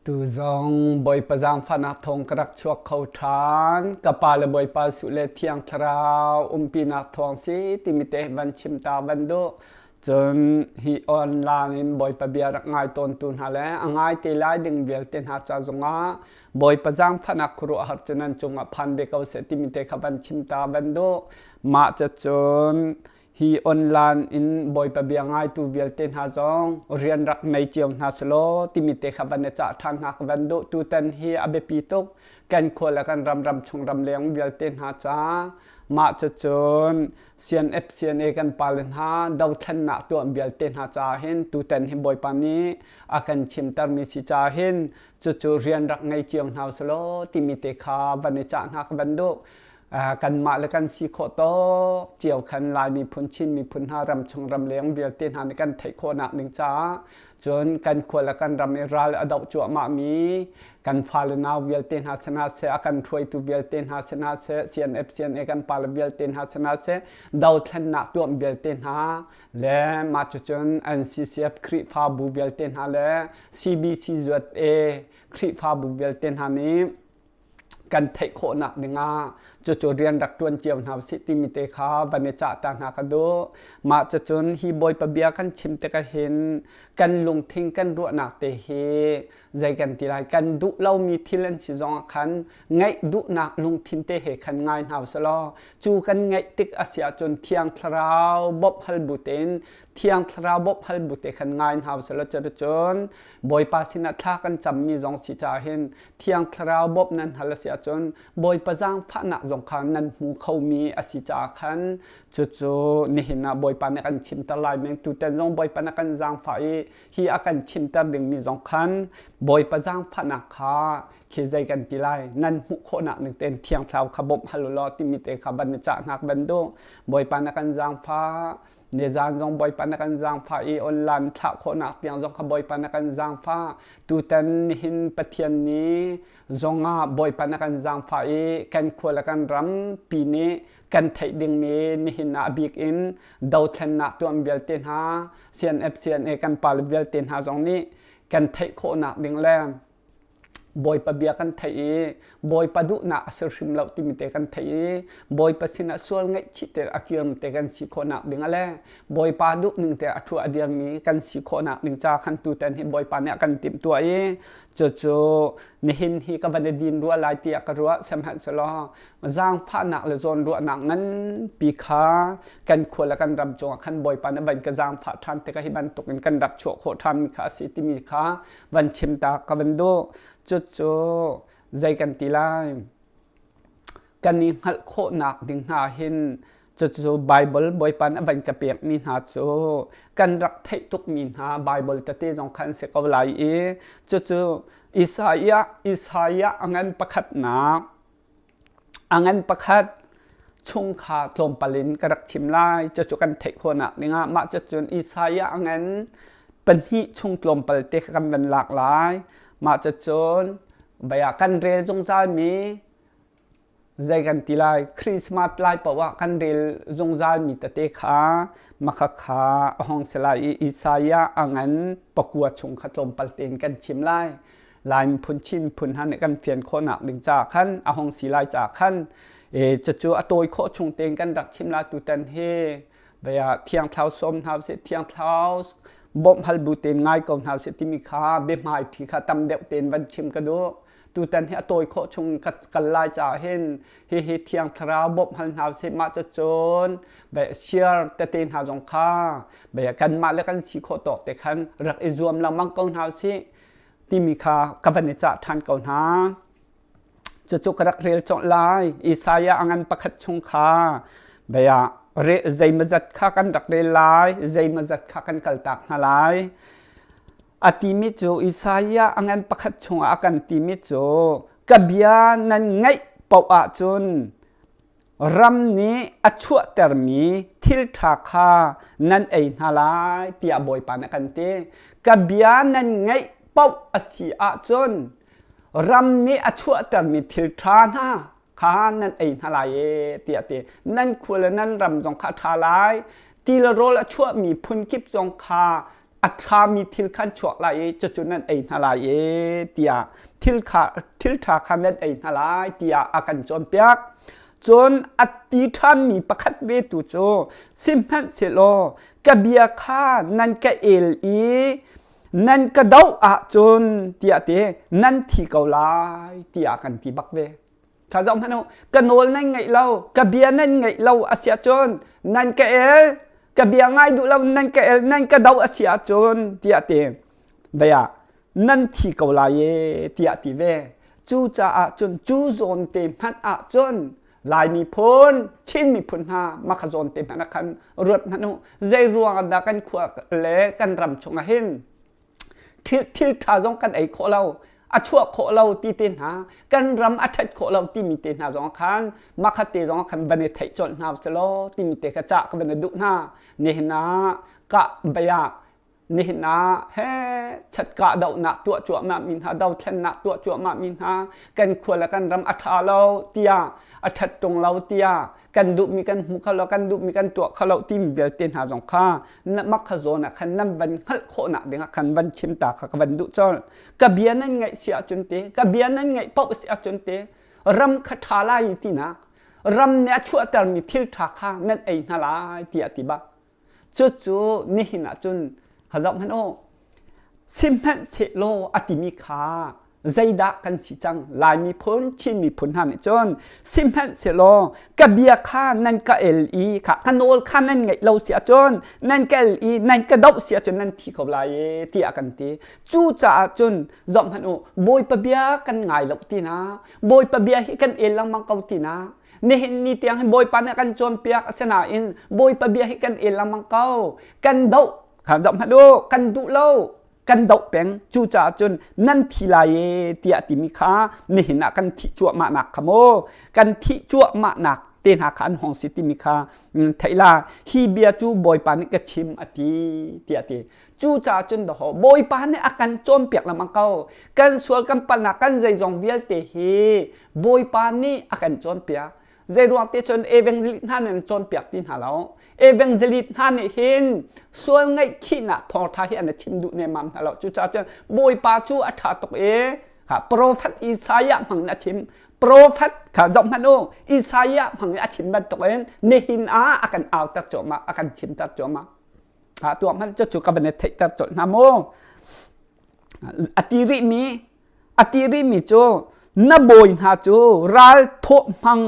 Tu zong Bawipa zaangfahnak thawng ka rak chuak kho ṭhan. Ka pa le Bawipa Suh le Thiang Thlarau umpinak thawng si timi te van chim ta van duh. Cun hi online in Bawipa bia rak ngai tawntu hna le a ngai te lai ding vialte hna ca zongah Bawipa zaangfahnak khuaruahhar cu nan cungah phan ve ko seh timi te kha van chim ta van duh. Mah cacun hi online in Bawipa bia ngaitu vialte hna zong rian rak nei cio hna selaw timi te kha van i cah ṭhan hna ka van duh. Tutan hi a biapi tuk kan khua le kan ram ram chung ram leng vialte hna ca mah cucun CNF CNA kan pale hna dothlennak tuah vialte hna ca hin tutan hi Bawipa nih a kan chimtermi si ca hin cucu rian rak ngei cio hna selaw timi te kha van i cah hna ka van duh. Kanmah le kan si khawh tawk cio khan Lai miphun Chin miphun hna ramchung ramleng vialte hna nih kan theih khawhnak ding caah cun kan khua le kan ram i ral a doh cuahmah mi kan fale nau vialte hna si hna seh a kan hruaitu vialte hna si hna seh CNF CNA kan pale vialte hna si hna seh dothlennak tuah vialte hna le mah cucun NCCF Khrihfabu vialte hna le CBC ZA Khrihfabu vialte hna nih kan theih khawhnak dingah cucu rian rak ṭuan cio hna usih timi te kha van i cah ta hna ka duh. Mah cucun hi Bawipa bia kan chim tikah hin kan lungthin kan ruahnak te hi zei kan ti lai kan duh lomi thil an si zongah khan ngaih duhnak lungthin te he khan ngai hna usih law cu kan ngaih tik a si ahcun Thiang Thlarau bawmh hal bu tein Thiang Thlarau bawmh hal bu te khan ngai hna usih law cuticun Bawipa sinah thla kan cammi zong si caah hin Thiang Thlarau bawmh nan hal a si ahcun Bawipa zaangfahnak zong kha nan hmu khomi a si caah khan cucu nihin ah Bawipa nih a kan chimter lai men tutan zong Bawipa nih a kan zaangfah i hi a kan chimter dingmi zong khan Bawipa zaangfahnak kha khi zei kan ti lai nan hmuh khawhnak ning tein Thiang Thlarau kha bawmh hal u law timi te kha van i cahnak van duh Bawipa na kan zaangfah Nizan zong Bawipa na kan zaangfah i online thlah khawhnak tiang zong kha Bawipa na kan zaangfah. Tutan nihin Pathian nih zongah Bawipa na kan zaangfah i kan khua le kan rampi nih kan theih dingmi nihin ah a bik in dothlennak tuan vialte hna CNF CNA kan pale vialte hna zong nih kan theih khawhnak ding le Bawipa bia kan theih i Bawipa duhnak a si hrim lo timi te kan theih i Bawipa sinah sual ngaihchih te a kirm te kan si khawhnak ding le Bawipa duh ning te a thu a dirmi kan si khawhnak ding ca khan tutan hi Bawipa nih a kan timhtuah i cucu nihin hi ka van i din rua lai tiah ka ruah sihmanhsehlaw zaangfahnak le zawnruahnak nganpi kha kan khua le kan ram cungah khan Bawipa nih van ka zaangfah ṭhan tikah hi bantukin kan rak chuah khawh ṭhanmi kha a si timi kha van chim ta ka van duh. Cucu zei kan ti lai? Kan i hngalh khawhnak ding hna hin cucu Bible Bawipa nih a van ka pekmi hna cu kan rak theih tukmi hna Bible tete zong kha an si ko lai i cucu Isaiah Isaiah a ngan pakhatnak A ngan pakhat chung kha tlawmpal in ka rak chim lai. Cucu kan theih khawhnak dingah mah cucun Isaiah a ngan pahnih chung tlawmpal te kha kan van lak lai. Mah cucun vai ah kan rel zungzalmi zei kan ti lai Christmas lai paoh ah kan rel zungzalmi tete kha makha kha a hong si lai i Isaiah a ngan pakua chung kha tlawmpal tein kan chim lai. Lai miphun Chin miphun hna nih kan fian khawhnak ding caah khan a hung si lai caah khan cucu a tawi khawh chung tein kan rak chim la tutan hi bia thiang thlau sawm hna usih thiang thlau bawmh hal bu tein ngai ko hna usih timi kha biahmai thi kha tam deuh tein van chim ka duh tutan hi a tawi khawh chung ka kal lai caah hin hihi thiang thlarau bawmh hal hna usih mah cucun share tete hna zong kha bia kanmah le kan si khawh tawk te khan rak i zuam lengmang ko hna usih timi kha ka van i cah ṭhan ko hna. Cucu ka rak rel colh lai. Isaiah a ngan pakhat chung kha bia zeimawzat kha kan rak rel lai, zeimawzat kha kan kaltak hna lai. A timi cu Isaiah a ngan pakhat chungah a kan timi cu ka bia nan ngaih paoh ahcun ram nih a chuahtermi thil ṭha kha nan ei hna lai tiah Bawipa nih a kan ti. Ka bia nan ngaih paoh a si ahcun ram nih a chuahtermi thil ṭha hna kha nan ei hna lai e tiah a ti. Nan khua le nan ram zong kha a ṭha lai. Ti le rawl a chuahmi phun kip zong kha A ṭhami thil khan chuak lai i cucu nan ei hna lai e tiah thil kha thil ṭha kha nan ei hna lai tiah a kan cawnpiak. Cun a ti ṭhanmi pakhat ve tu cu sihmanhsehlaw ka bia kha nan ka el i nan ka doh ahcun tiah ti nan thi ko lai tiah kan ti bak ve. Tha zoh hmanh u, ka nawl nan ngaih lo, ka bia nan ngaih lo a si ahcun nan ka el, ka bia ngai duh lo nan ka el, nan ka do a si ahcun tiah ti vei ah nan thi ko lai e tiah ti ve. Cucaah cun cu zawn te hmanh ahcun Lai miphun, Chin miphun hna makha zawn te hmanh ah khan ruat hmanh u. Zei ruang dah kan khua le kan ram chungah hin thil ṭha zong kan ei khawh lo a chuah khawh lo ti te hna kan ram a ṭhat khawh lo timi te hna zong khan makhat te zong khan van i theih colh hna selaw timi te kha cah ka van i duh hna. Nihin ah kah bia nihin ah he chat kah dohnak tuah cuahmah mi hna dothlennak tuah cuahmah mi hna kan khua le kan ram a ṭha lo tiah a ṭhat ṭung lo tiah kan duhmi kan hmu kho lo kan duhmi kan tuah kho lo timi vialte hna zong kha mak kha zawn ah khan nan van hngalh khawhnak ding ah khan van chim ta kha ka van duh colh. Ka bia nan ngaih si ahcun te ka bia nan ngaih paoh si ahcun te ram kha ṭha lai tinak ram nih a chuahtermi thil ṭha kha nan ei hna lai tiah ti bak. Cucu nihin ahcun zoh hmanh u, sihmanhsehlaw a timi kha zeidah kan si cang? Lai miphun, Chin miphun hna nih cun sihmanhsehlaw ka bia kha nan ka el i kha ka nawl kha nan ngaih lo si ahcun nan ka el i nan ka doh si ahcun nan thi ko lai e tiah kan ti. Cucaah cun zoh hmanh u, Bawipa bia kan ngai lo tina, Bawipa bia hi kan el lengmang ko tina, nihin ni tiang hi Bawipa nih a kan cawnpiak asinain Bawipa bia hi kan el lengmang ko. Kan doh kha zoh hmanh u, kan duh lo, kan doh peng. Cucaah cun nan thi lai e tiah timi kha nihin ah kan thih cuahmahnak kha mu kan thih cuahmahnak te hna kha an hong si timi kha theih la. Hi bia cu Bawipa nih ka chim a ti tiah ti. Cucaah cun dahaw Bawipa nih a kan cawnpiak lengmang ko. Kan sual kan palhnak kan zeizong vialte hi Bawipa nih a kan cawnpiak. Zeiruang te cun evangelist hna nih an cawnpiak ti hna lo. Evangelist hna nih hin sual ngaihchihnak thawngṭha hi an chim duh nemmam hna lo. Cucaah cun Bawipa cu a ṭha tuk i kha profet Isaiah hmang in a chim. Profet kha zoh hmanh u, Isaiah hmang in a chim bantukin nihin ah a kan auter cuahmah, a kan chimter cuahmah. Ha tuah hmanh cu ka van i theihter colh hna mu. A ti rihmi A ti rihmi cu na bawi hna cu ral thawh hmang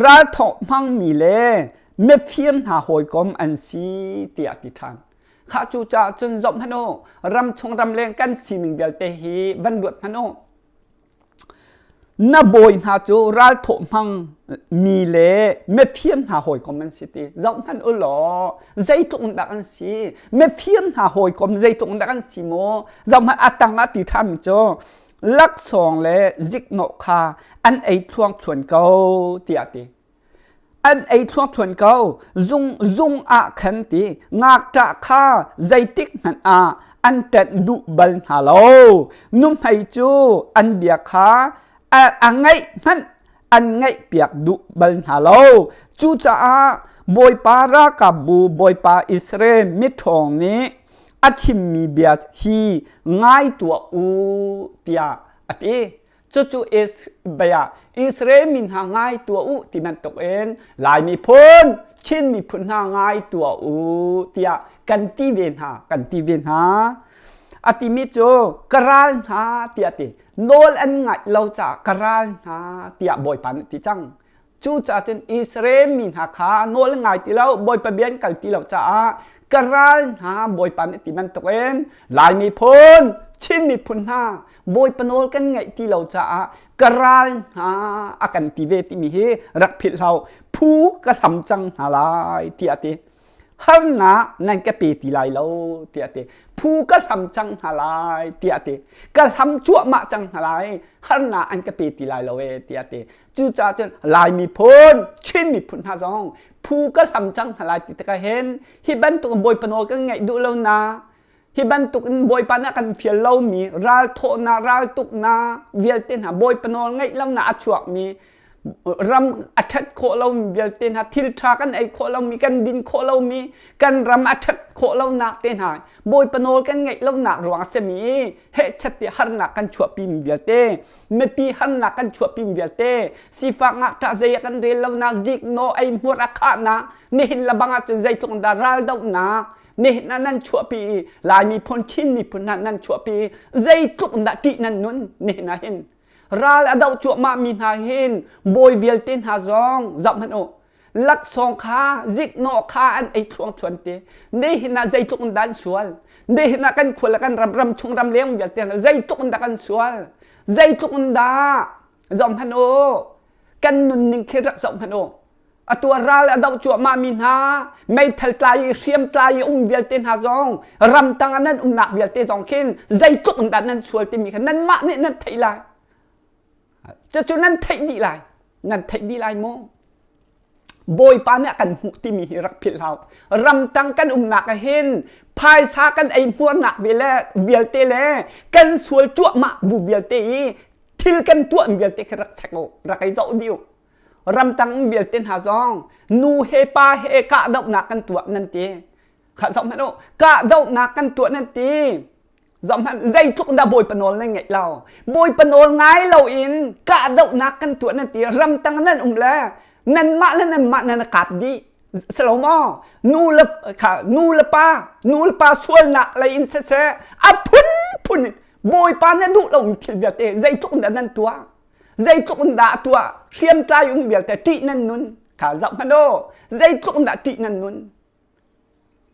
ral thawh hmangmi le mifir hna hawikom an si tiah a ti ṭhan. Khah cu caah cun zoh hmanh u, ramchung ramleng kan sining vialte hi van ruat hmanh u. Na bawi hna cu ral thawh hmang mi le mifir hna hawikom an si ti. Zoh hmanh u law zeitluk in dah an si. Mifir hna hawikom zeitluk in dah an si maw? Zohhmanh a tang ah ti ṭhami cu laksawng le ziknawh kha an ei thluangthluan ko tiah a ti. An ei thluangthluan ko. Zung zung ah khan ti ngakṭah kha zeitik hmanh ah an ṭenh duh bal hna lo. Nuhmei cu an bia kha a ngaih hmanh an ngaihpiak duh bal hna lo. Cucaah Bawipa ralkapbu Bawipa Israel miṭhawng nih a chimmi bia hi ngai tuah u tiah a ti. Cucu Israel mi hna ngai tuah u ti bantukin Lai miphun, Chin miphun hna ngai tuah u tiah kan ti ve hna, kan ti ve hna. A timi cu ka ral hna tiah a ti. Nawl an ngaih lo caah ka ral hna tiah Bawipa nih a ti cang. Cucaah cun Israel mi hna kha nawl an ngai ti lo, Bawipa bia an kal ti lo caah ka ral hna Bawipa nih ti bantukin Lai miphun, Chin miphun hna Bawipa nawl kan ngaih ti lo caah ka ral hna a kan ti ve timi hi rak philh hlah phu ka hlam cang hna lai tiah a ti. Harnak nan ka pe ti lai lo tiah a ti. Phu ka hlam cang hna lai tiah a ti. Ka hlam cuahmah cang hna lai, harnak an ka pe ti lai lo ee tiah a ti. Cucaah cun Lai miphun, Chin miphun hna zong phu ka hlam cang hna lai ti tikah hin hi bantuk Bawipa nawl kan ngaih duh lo na hi bantuk in Bawipa nih a kan fial lomi ral thawhnak, ral tuknak vialte hna Bawipa nawl ngaih lonak a chuakmi. Ram a ṭhat khawh lomi vialte hna, thil ṭha kan ei khawh lomi, kan din khawh lomi, kan ram a ṭhat khawh lonak te hna, Bawipa nawl kan ngaih lonak ruang a simi hehchet ti harnak kan chuahpimi vialte, mipi harnak kan chuahpimi vialte, sifak ngakṭah zei a kan rel lonak, ziknawh eihmuar a khahnak, nihin le bang ahcun zeitluk in dah raldohnak, nihin ah nan chuahpi i Lai miphun, Chin miphun hna nan chuahpi i zeitluk in dah ṭih nan nun nihin ah hin. Ral a doh cuahmah mi hna hin bawi vialte hna zong zoh hmanh u. Laksawng kha ziknawh kha an ei thluangthluan te. Nihin ah zeitluk in dah an sual. Nihin ah kan khua le kan ram ram chung ram leng vialte hna zeitluk in dah kan sual. Zeitluk in dah zoh hmanh u. Kan nunning khi rak zoh hmanh u. Atu ah ral a doh cuahmah mi hna, meithal tlai i hriam tlai i um vialte hna zong, ramtang ah nan umnak vialte zong khin zeitluk in dah nan sual timi kha nanmah nih nan theih lai. Cucu nan theih dih lai. Nan theih dih lai mu. Bawipa nih a kan hmuh timi hi rak philh hau. Ramtang kan umnak ah hin phaisa kan ei hmuarnak vialte le kan sual cuahmah bu vialte i thil kan tuah vialte kha rak check u, rak i zoh dih u. Ramtang vialte hna zong nu he pa he kahdohnak kan tuah nan ti. Kha zoh hmanh u, kahdohnak kan tuah nan ti. Zoh hmanh, zeitluk dah Bawipa nawl nan ngaih lo. Bawipa nawl ngai loin kahdohnak kan tuah nan ti. Ramtang nan um le nanmah le nanmah nan kap dih. Silo maw? Nu le kha nu le pa, nu le pa sualnak lei in siseh, a phunphun in Bawipa na duh lomi thil vialte zeitluk in dah nan tuah? Zeitluk in dah a tuah? Hriamtlai um vialte ṭih nan nun. Kha zoh hmanh u. Zeitluk in dah ṭih nan nun?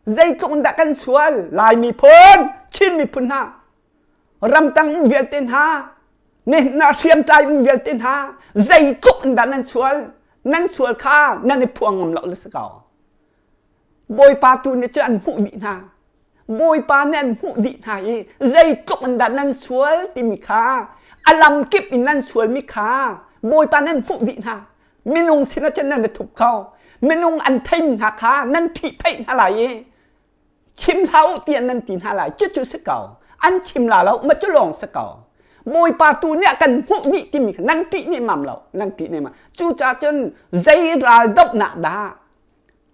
Zeitluk in dah kan sual? Lai miphun, Chin miphun hna, ramtang um vialte hna, nihin ah hriamtlai um vialte hna, zeitluk in dah nan sual? Nan sual kha nan i phuang ngam lo le si ko. Bawipa tu nih cun an hmuh dih hna. Bawipa nih an hmuh dih hna i zeitluk in dah nan sual timi kha a lam kip in nan sualmi kha Bawipa nan hmuh dih hna. Minung sinah cun nan i thup kho. Minung an theimi hna kha nan ṭhihphaih hna lai i chim hlah u tiah nan ti hna lai. Cucu si ko. An chim la lo, ma cu lawng si ko. Bawipa tu nih a kan hmuh dih timi kha nan ṭih nemam lo. Nan ṭih nemam. Cucaah cun zei ral dohnak dah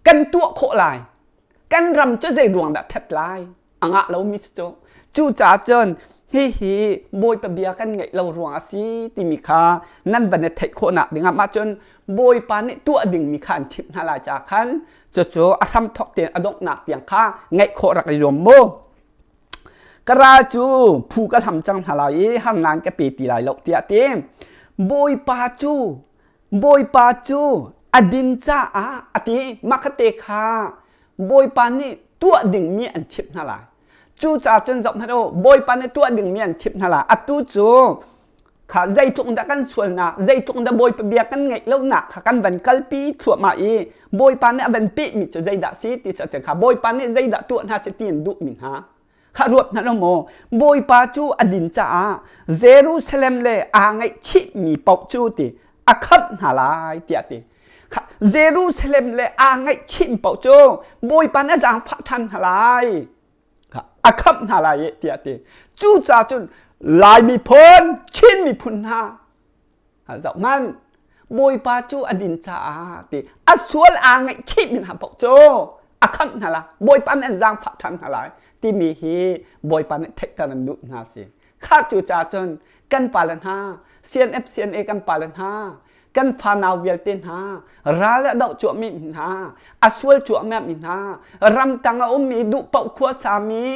kan tuah khawh lai kan ram cu zei ruang dah ṭhat lai a ngah lomi si cu cucaah cun hihi bawipa bia kan ngaih lo ruang a si timi kha nan van i theih khawhnak dingah mah cun bawipa nih tuah dingmi kha an chimh hna lai caah khan cucu a hramthawk tein a donghnak tiang kha ngaih khawh rak i zuam mu ka ral cu phu ka hlam cang hna lai i harnak ka pe ti lai lo tiah ti bawipa cu Bawipa cu a din caah a ti mahkate kha Bawipa nih tuah dingmi an chimh hna lai. Cucaah cun zoh hmanh u, Bawipa nih tuah dingmi an chimh hna lai. Atu cu kha zeitluk dah kan sualnak, zeitluk dah Bawipa bia kan ngaih lonak kha kan van kalpi thluahmah i Bawipa nih a van pehmi cu zeidah si ti si kha Bawipa nih zeidah tuah hna seh ti an duhmi hna. Kha ruat hmanh u maw, Bawipa cu a din caah Jerusalem le aa ngaihchihmi paoh cu ti a khamh hna lai tiah ti. Kha Jerusalem le aa ngaihchihmi paoh cu Bawipa nih a zaangfah ṭhan hna lai. Kha a khamh hna lai tiah ti. Cucaah cun Lai miphun, Chin miphun hna zoh hmanh Bawipa cu a din caah ti a sual aa ngaihchih mi hna paoh cu a khamh hna la Bawipa nih an zaangfah ṭhan hna lai timi hi Bawipa nih theihter an duh hna si kha cu caah cun kan pale hna CNF CNA kan pale hna kan fanau vialte hna ral a doh cuahmi hna a sual cuahmi hna ramtang a ummi duh paoh khua sami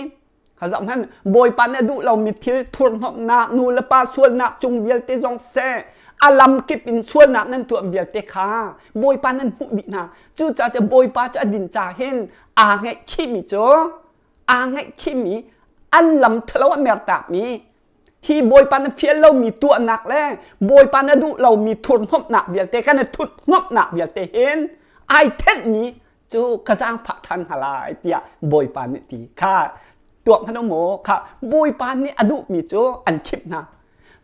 Zohhmanh, Bawipa nih a duh lomi thil thurhnawmhnak, nu le pa sualnak cung vialte zong seh, a lam kip in sualnak nan tuah vialte kha Bawipa nan hmuh dih hna. Cucaah cu Bawipa cu a din ca hin aa ngaihchihmi cu aa ngaihchihmi an lam ṭhalo a mertakmi hi Bawipa na fial lomi tuahnak le Bawipa na duh lomi thurhnawmhnak vialte kan i thuthnawmhnak vialte hin ai thenhmi cu ka zaangfah ṭhan hna lai tiah Bawipa nih ti kha tuak hmanh maw kha Bawipa nih a duhmi cu an chimh hna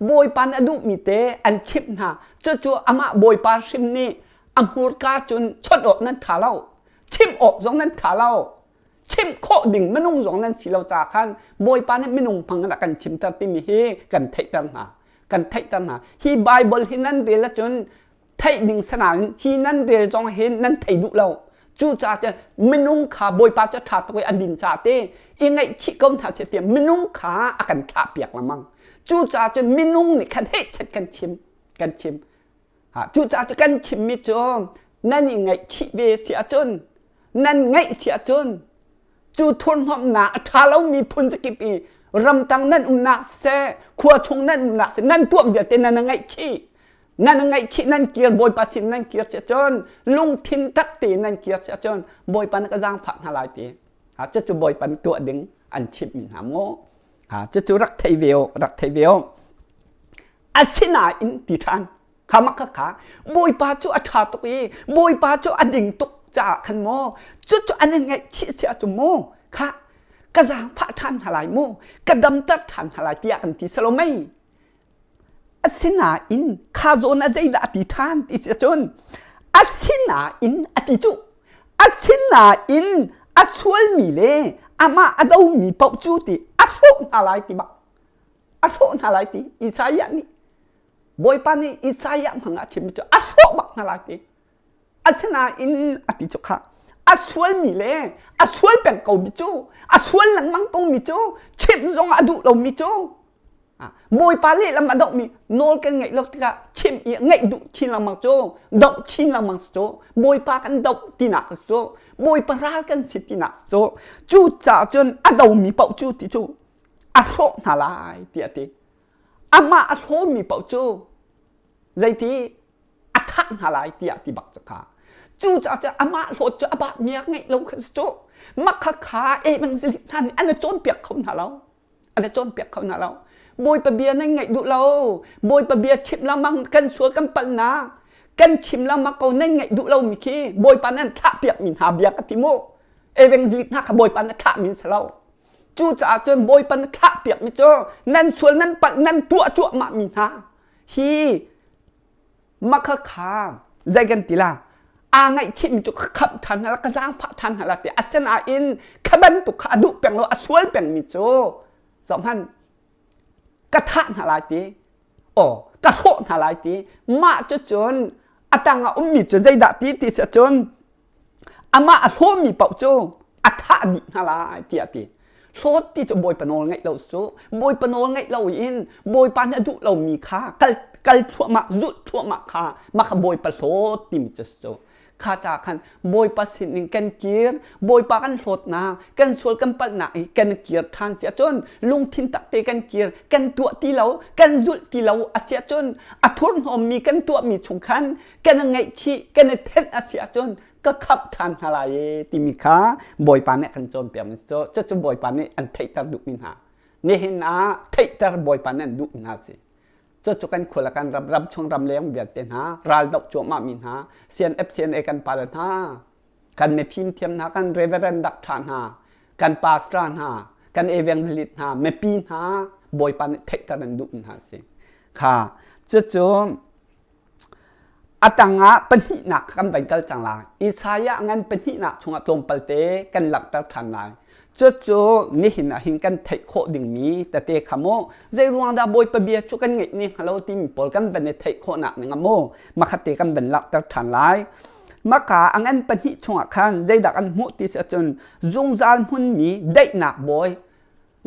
Bawipa nih a duhmi te an chimh hna cucu amah Bawipa hrim nih a hmurka cun chawnh awk nan ṭha lo chimh awk zong nan ṭha lo chimh khawh ding minung zong nan si lo ca khan Bawipa nih minung hmang in a kan chimter timi hi kan theihter hna kan theihter hna hi Bible hi nan rel ahcun. Theih ding sanain hi nan rel zong hin nan thei duh lo. Cucaah cun minung kha Bawipa cu ṭha tuk i a din caah te i ngaihchih ko hna seh tiah minung kha a kan thlah piak lengmang. Cucaah cun minung nih khan hehchet kan chim kan chim. Cucaah cu kan chimmi cu nan i ngaihchih ve si ahcun nan ngaih si ahcun cu thurhnawmhnak a ṭha lomi phun zakip i ramtang nan umnak siseh khua chung nan umnak siseh nan tuah vialte nan ngaihchih nan ngaihchih nan kir Bawipa sin nan kir si ahcun lungthin tak tein nan kir si ahcun Bawipa na ka zaangfah hna lai ti cucu Bawipa nih tuah ding an chimhmi hna mu cucu rak thei ve u rak thei ve u Asinain ti ṭhan kha mak kha kha Bawipa cu a ṭha tuk i Bawipa cu a ding tuk caah khan maw cucu an in ngaihchih si ahcun mu kha ka zaangfah ṭhan hna lai mu ka damter ṭhan hna lai tiah kan ti salo mei. Asinain kha zawn ah zeidah a ti ṭhan ti si ahcun asinain a ti cu asinain a sualmi le amah a domi paoh cu ti a hrawh hna lai ti bak a hrawh hna lai ti Isaiah nih Bawipa nih Isaiah hmang ah chimmi cu a hrawh bak hna lai ti. Asinain a ti cu kha a sualmi le a sual peng ko mi cu a sual lengmang ko mi cu chimh zong a duh lomi cu Bawipa lehlam a dohmi nawl kan ngeih lo tikah chimh i ngaih duh chin lengmang cu doh chin lengmang cu Bawipa kan doh tinak cu Bawipa ral kan si tinak cu cucaah cun a domi paoh cu ti cu a hrawh hna lai tiah a ti. Amah a hlawmi paoh cu zeiti a thah hna lai tiah ti bak cu kha. Cucaah cun amah hlawt cu a bah miak ngeih lo kha si cu. Makha kha evangelist hna nih an i cawnpiak kho hna lo. An i cawnpiak kho hna lo. Bawipa bia nan ngaih duh lo. Bawipa bia chim lengmang kan sual kan palhnak kan chim lengmang ko nan ngaih duh lomi khi Bawipa nan thlah piakmi hna bia ka ti mu. Evangelist hna kha Bawipa na thlahmi si lo. Cucaah cun Bawipa na thlahpiakmi cu nan sual nan palh nan tuah cuahmahmi hna hi makha kha zei kan ti la aa ngaihchihmi cu ka khamh ṭhan hna la ka zaangfah ṭhan hna la ti asinain kha bantuk kha a duh peng lo a sual pengmi cu zohhmanh ka thah hna lai ti aw ka hrawh hna lai ti mah cu cun a tang ah ummi cu zeidah ti ti si cun Amah a hlawmi paoh cu a thah dih hna lai tiah a ti. Hlawt ti cu Bawipa nawl ngaih lo cu Bawipa nawl ngaih lo in Bawipa nih a duh lomi kha kal kal thluahmah zulh thluahmah kha mah kha Bawipa hlawt timi cu cu kha ca khan Bawipa sinin kan kir Bawipa kan hlawtnak kan sual kan palhnak i kan kir ṭhan si ahcun lungthin takte kan kir kan tuah ti lo kan zulh ti lo a si ahcun a thurhnawmmi kan tuahmi chung khan kan ngaihchih kan i thenh a si ahcun ka khamh ṭhan hna lai e timi kha Bawipa nih a kan cawnpiak mi cu cucu Bawipa nih an theihter duhmi hna nihin ah theihter Bawipa nih an duhmi hna si cucu kan khua le kan ram ram chung ram leng vialte hna ral doh cuahmah mi hna CNF CNA kan pale hna kan mifim thiam hna kan reverend doctor hna kan pastor hna kan evangelist hna mipi hna Bawipa nih theihter an duhmi hna si kha cucu A tangah pahnihnak kan van kal cang lai. Isaiah ngan pahnihnak chungah tlawmpalte kan langhter ṭhan lai. Cucu nihin ah hin kan theih khawh dingmi tete kha mu zei ruang dah Bawipa bia cu kan ngeih ni hnga lo timi pawl kan van i theih khawhnak ning ah mu makhatte kan van langhter ṭhan lai. Maka a ngan pahnih chungah khan zeidah kan hmuh ti si ahcun zungzal hmunmi daihnak bawi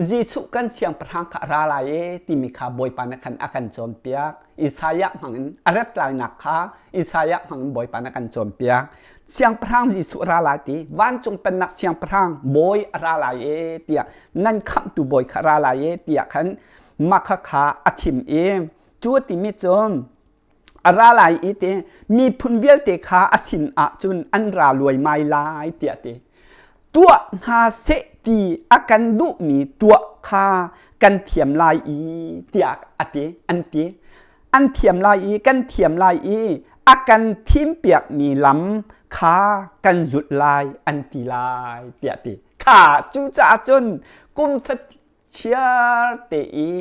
Jesuh kan siangpahrang kha a ra lai e timi kha Bawipa nih khan a kan cawnpiak. Isaiah hmangin a rat lainak kha Isaiah hmangin Bawipa nih a kan cawnpiak. Siangpahrang Jesuh a ra lai ti, vancung pennak siangpahrang bawi a ra lai e tiah nan khamhtu bawi kha a ra lai e tiah khan mah kha kha a chim i cu a timi cu a ra lai i te miphun vialte kha a sin ah cun an ra luaimai lai tiah ti tuah hna seh ti a kan duhmi tuah kha kan thiam lai i tiah a ti an ti an thiam lai i kan thiam lai i a kan thimpiakmi lam kha kan zulh lai an ti lai tiah ti kha cucaah cun kum chiar te i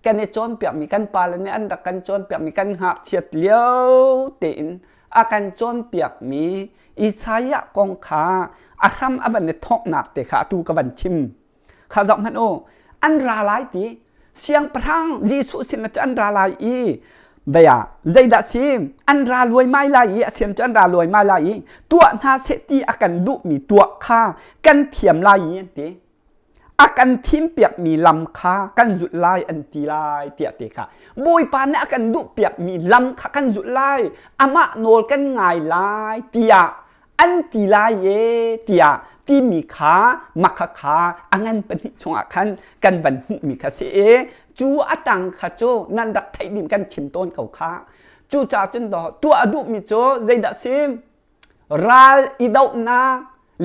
kan i cawnpiakmi kan pale nih an rak kan cawnpiakmi kan ngakchiat lio tein a kan cawnpiakmi Isaiah kong kha a hram a van i thawknak te kha atu ka van chim kha zoh hmanh u an ra lai ti siangpahrang Jesuh sin cu an ra lai i. Vei ah zeidah si an ra luaimai lai i a sian cu an ra luaimai lai i tuah hna seh ti a kan duhmi tuah kha kan thiam lai i an ti. A kan thimpiakmi lam kha kan zulh lai an ti lai tiah ti kha Bawipa nih a kan duhpiakmi lam kha kan zulh lai amah nawl kan ngai lai tiah an ti lai e tiah timi kha makha kha a ngan pahnih chungah khan kan van hmuhmi kha si i cu a tang kha cu nan rak theih ding kan chim tawn ko kha. Cucaah cun tuah a duhmi cu zeidah si? Ral i dohnak,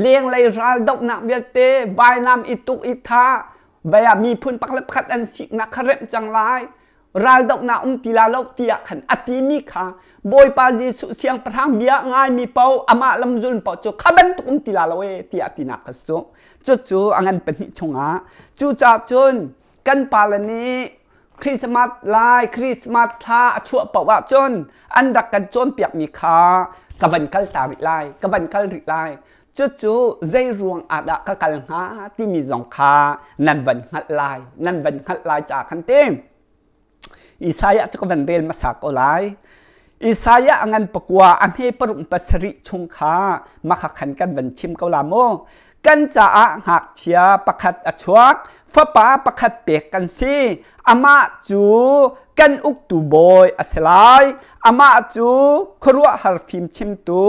lenglei ral dohnak vialte vainam i tuk i thah, vai ah miphun pakhat le pakhat an siknak kha remh cang lai. Raldohnak um ti la lo tiah khan a timi kha Bawipa Jesuh siangpahrang bia ngaimi paoh amah lamzul paoh cu kha bantuk um ti la lo e tiah tinak kha cu cucu a ngan pahnih chungah cucaah cun kan pale nih Christmas lai Christmas thla a chuah paoh ahcun an rak kan cawnpiakmi kha ka van kal ta rih lai ka van kal rih lai. Cucu zei ruang ah dah ka kal hnga timi zong kha nan van hngalh lai nan van hngalh lai caah khan ti. Isaiah cu ka van rel hmasa ko lai. Isaiah a ngan pakua a hme paruk pasarih chung kha makha khan kan van chim ko la mu. Kan caah ngakchia pakhat a chuak, fapa pakhat pek kan si. Amah cu kan uktu bawi a si lai. Amah cu khuaruahhar fimchimtu,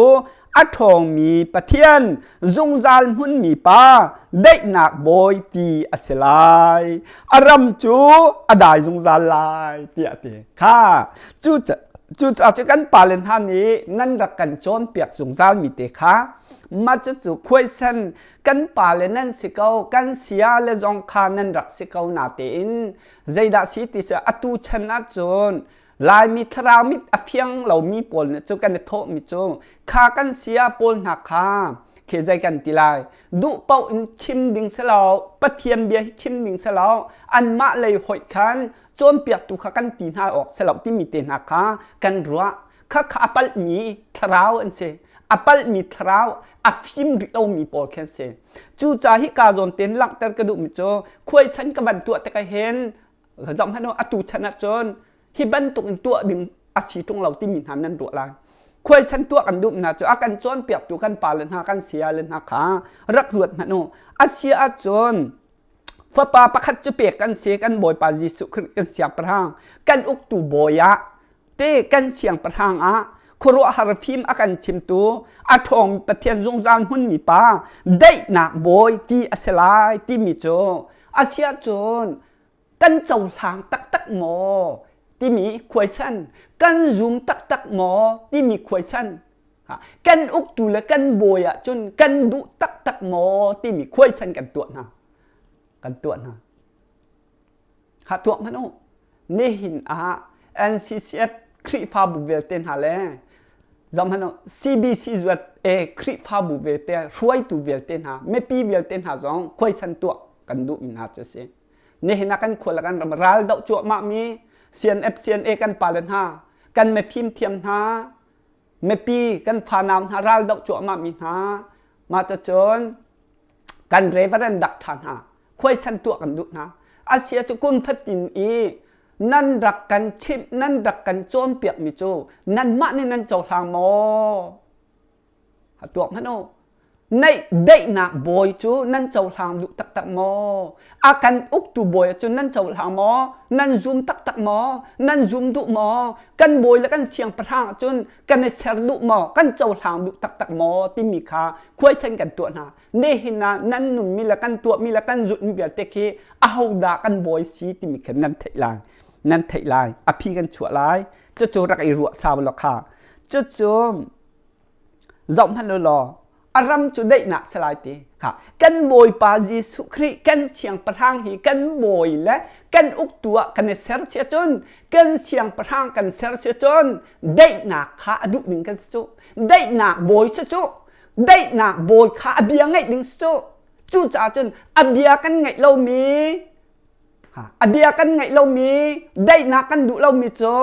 a ṭhawngmi Pathian, zungzal hmunmi Pa, daihnak bawi ti a si lai. A ram cu a dai zungzal lai tiah a ti. Kha cu cucaah cu kan pale hna nih nan rak kan cawnpiak zungzalmi te kha mah cucu khuaisen kan pale nan si ko kan sia le zong kha nan rak si ko na tein zeidah si ti si atu chan ahcun Laimi thlarau mit a fiang lomi pawl nih cu kan i thawhmi cu kha kan sia pawl hna kha khi zei kan ti lai duh paoh in chim ding si lo Pathian bia hi chim ding si lo anmah lei hoih khan cawnpiaktu kha kan ti hna awk si lo timi te hna kha kan ruah. Kha kha a palhmi thlarau an si, a palhmi thlarau a fim rih lomi pawl khi an si. Cucaah hi ka zawn tein langhter ka duhmi cu khuaisan ka van tuah tikah hin zoh hmanh u, atu chan ahcun hi bantuk in tuah ding a si ṭung lo timi hna nan ruah lai. Khuaisan tuah kan duh hna cu a kan cawnpiaktu kan pale hna kan sayale hna kha rak ruat hmanh u. A si ahcun fapa pakhat cu pek kan si, kan Bawipa Jesuh Khrih kan siangpahrang kan uktu bawi ah te kan siangpahrang ah khuaruahhar fim a kan chimtu a ṭhawng Pathian zungzal hmunmi pa daihnak bawi ti a si lai timi cu a si ahcun kan cohlang taktak maw timi khuaisan kan zum taktak maw timi khuaisan kan uktu le kan bawi ahcun kan duh taktak maw timi khuaisan kan tuah hna kan tuah hna. Ha tuak hmanh u. Nihin ah NCCF Khrihfabu vialte hna le zohhmanh u CBC zuat e Khrihfabu vialte hruaitu vialte hna mipi vialte hna zong khuaisan tuah kan duhmi hna cu a si. Nihin ah kan khua le kan ram ral doh cuahmah mi CNF CNA kan pale hna kan mifim thiam hna mipi kan fanau hna ral doh cuahmah mi hna mah cucun kan reverend dak ṭha hna khuaisan tuah kan duh hna. Asia cu kum fatin i nan rak kan chimh nan rak kan cawnpiak mi cu nanmah nih nan cohlang maw? Tuak hmanh u. Neih daihnak bawi cu nan cohlang duh taktak maw? A kan uktu bawi cu nan cohlang maw? Nan zum taktak maw? Nan zum duh maw? Kan bawi le kan siangpahrang ahcun kan i ser duh maw? Kan cohlang duh taktak maw? Timi kha khuaisan kan tuah hna. Nihin ah nan nunmi le kan tuahmi le kan zulhmi vialte khi ahodah kan bawi si timi kha nan theih lai. Nan theih lai. A phi kan chuah lai. Cucu rak i ruah sau law kha. Cucu zohhmanh u law a ram cu daihnak si lai ti kha kan Bawipa Jesuh Khrih kan siangpahrang hi kan bawi le kan uktu ah kan i ser si ahcun kan siangpahrang kan ser si ahcun daihnak kha a duh ding kan si cu daihnak bawi si cu daihnak bawi kha a bia ngaih ding si cu cucaah cun a bia kan ngaih lomi a bia kan ngaih lomi daihnak kan duh lomi cu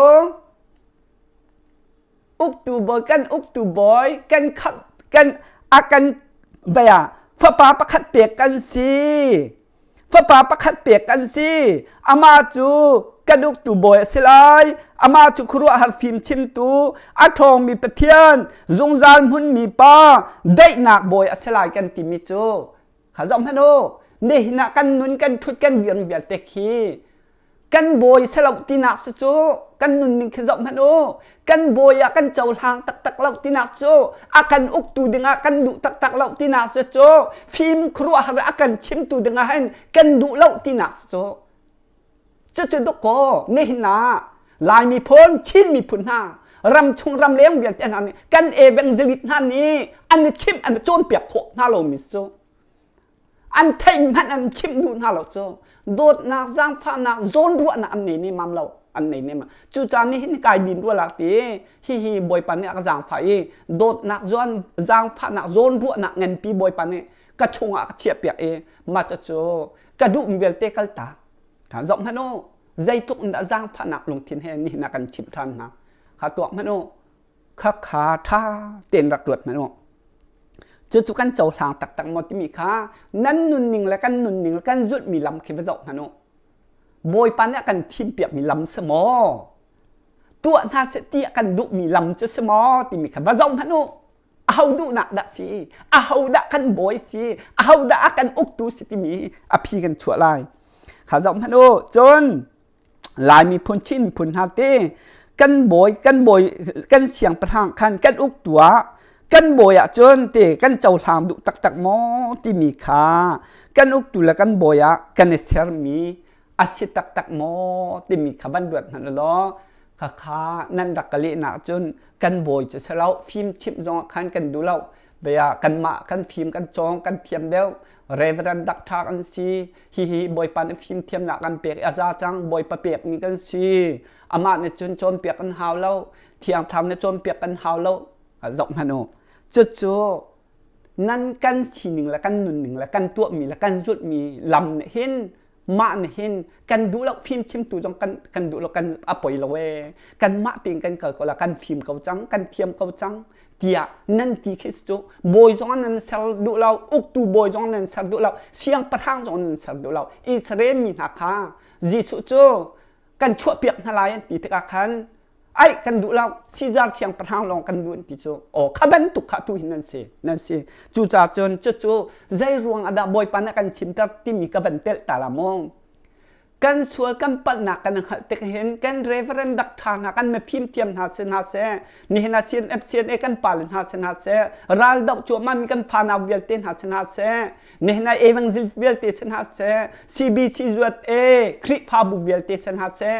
uktu bawi kan uktu bawi kan khamh kan a kan bia fapa pakhat pek kan si. Fapa pakhat pek kan si. Amah cu kan uktu bawi a si lai. Amah cu khuaruahhar fimchimtu, a ṭhawngmi Pathian, zungzal hmunmi Pa, daihnak bawi a si lai kan timi cu kha zoh hmanh u. Nihin ah kan nun kan ṭhut kan dir vialte khi kan bawi si lo tinak cu cu kan nunning khi zoh hmanh u kan bawi ah kan cohlang taktak lo tinak cu a kan uktu dingah kan duh taktak lo tinak cu cu fim khuaruahhar a kan chimtu dingah hin kan duh lo tinak cu cucu dukkaw nihin ah Lai miphun Chin miphun hna ram chung ram leng vialte hna nih kan evangelist hna nih an i chimh an i cawnpiak khawh hna lomi cu An theih hmanh an chimh duh hna lo cu dawtnak, zaangfahnak, zawnruahnak an nei nemam lo. An nei nemam. Cucaah nihin kai din rua lak ti hihi Bawipa nih a ka zaangfah i dawtnak zuan zaangfahnak zawnruahnak nganpi Bawipa nih ka chungah a ka chiahpiak i mah cucu ka duhmi vialte kaltak. Zoh hmanh u, zeitluk in dah zaangfahnak lungthin he nihin ah kan chimh ṭhan hna. Kha tuak hmanh u. Khakha ṭha tein rak ruat hmanh u. Cucu kan cohlang taktak maw timi kha nan nunning le kan nunning le kan zulhmi lam khi va zoh hmanh u. Bawipa nih a kan thimpiakmi lam si maw? Tuah hna seh ti a kan duhmi lam cu si maw timi kha va zoh hmanh u. Aho duhnak dah si? Aho dah kan bawi si? Aho dah a kan uktu si timi a phi kan chuah lai. Kha zoh hmanh u. Cun Lai miphun Chin miphun hna te kan bawi kan bawi kan siangpahrang khan kan uktu ah kan bawi ahcun te kan cohlang duh taktak maw timi kha kan uktu le kan bawi ah kan i sermi a si taktak maw timi kha van ruat hmanh law khakha nan rak ka lehnak cun kan bawi cu si lo fim chimh zong ah khan kan duh lo Bia kanmah kan fim kan cawng kan thiam deuh Reverend Doctor kan si hihi Bawipa nih fimthiamnak kan pek i a za cang Bawipa pekmi kan si amah nih cun cawnpiak kan hau lo Thiang Thlarau nih cawnpiak kan hau lo zoh hmanh u cucu nan kan sining le kan nunning le kan tuahmi le kan zulhmi lam nih hin mah nih hin kan duh lo fimchimtu zong kan kan duh lo kan a poi lo ee kanmah tein kan kal ko la kan fim ko cang kan thiam ko cang tiah nan ti khi cu bawi zong nan ser duh lo uktu bawi zong nan ser duh lo siangpahrang zong nan ser duh lo Israel mi hna kha Jesuh cu kan chuahpiak hna lai an ti tikah khan ai kan duh lo Caesar siangpahrang lawng kan duh an ti cu aw kha bantuk kha tu hin nan si nan si cucaah cun cucu zei ruang ah dah Bawipa nih a kan chimter timi ka van telh ta la maw kan sual kan palhnak kan hngalh tik hin kan reverend doctor hna kan mifim thiam hna si hna seh nihin ah CNF CNA kan pale hna si hna seh ral doh cuahmah mi kan fanau vialte hna si hna seh nihin ah evangel vialte si hna seh CBC USA Khrihfabu vialte si hna seh